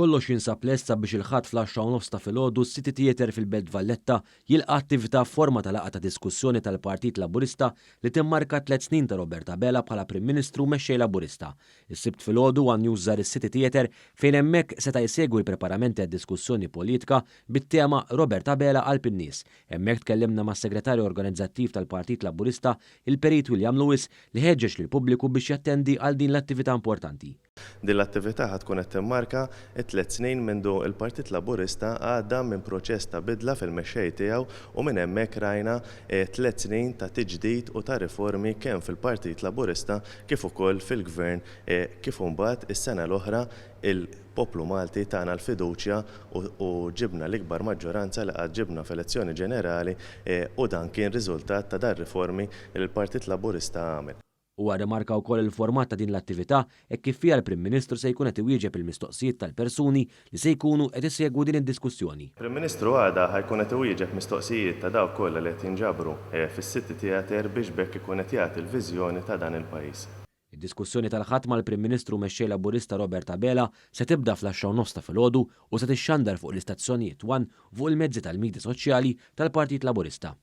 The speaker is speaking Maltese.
Kollox jinsab lest sabiex il-Ħadd fl-għaxra u nofs ta' filgħodu s-City Theatre fil-Belt Valletta jilqa' attività f'forma ta' laqgħa ta' diskussjoni tal-Partit Laburista li timmarka t-tlett snin ta' Robert Abela bħala Prim Ministru u Mexxej Laburista. Is-Sibt filgħodu one News żar is-City Theatre fejn hemmhekk seta' jsegwi l-preparamenti għad-diskussjoni politika bit-tema Robert Abela qalb in-nies. Hemmhekk tkellimna mas-Segretarju Organizzattiv tal-Partit Laburista, il-Perit William Lewis li ħeġġeġ lill-pubbliku biex jattendi għal din l-attività importanti. Din l-attività ħa tkun qed timmarka t-tlett snin mindu l-Partit Laburista għadda minn proċess ta' bidla fil-mexxej tiegħu u minn hemmhekk rajna tlett snin ta' tiġdid u ta' riformi kemm fil-Partit Laburista kif ukoll fil-Gvern kif imbagħad is-sena l-oħra il-poplu Malti tana l-fiduċja u ġibna l-ikbar maġġoranza li qatt ġibna f'elezzjoni ġenerali u dan kien riżultat ta' dar-riformi li l-Partit Laburista għamel. Huwa rrimarka wkoll il-format ta' din l-attività hekk kif fiha l-Prim Ministru se jkun qed iwieġeb il-mistoqsijiet tal-persuni li se jkunu qed isegwu din id-diskussjoni. Prim Ministru għada ħa jkun qed iwieġeb mistoqsijiet ta' dawk kollha li qed jinġabru fis-City Theatre biex b'hekk ikun qed jagħti l-viżjoni ta' dan il-pajjiż. Id-diskussjoni tal-Ħadd mal-Prim Ministru u Mexxej Laburista Robert Abela se tibda fl-għaxra u nofs ta' filgħodu u se tixxandar fuq l-istazzjonijiet one u fuq il-mezzi tal-midja soċjali tal-Partit Laburista.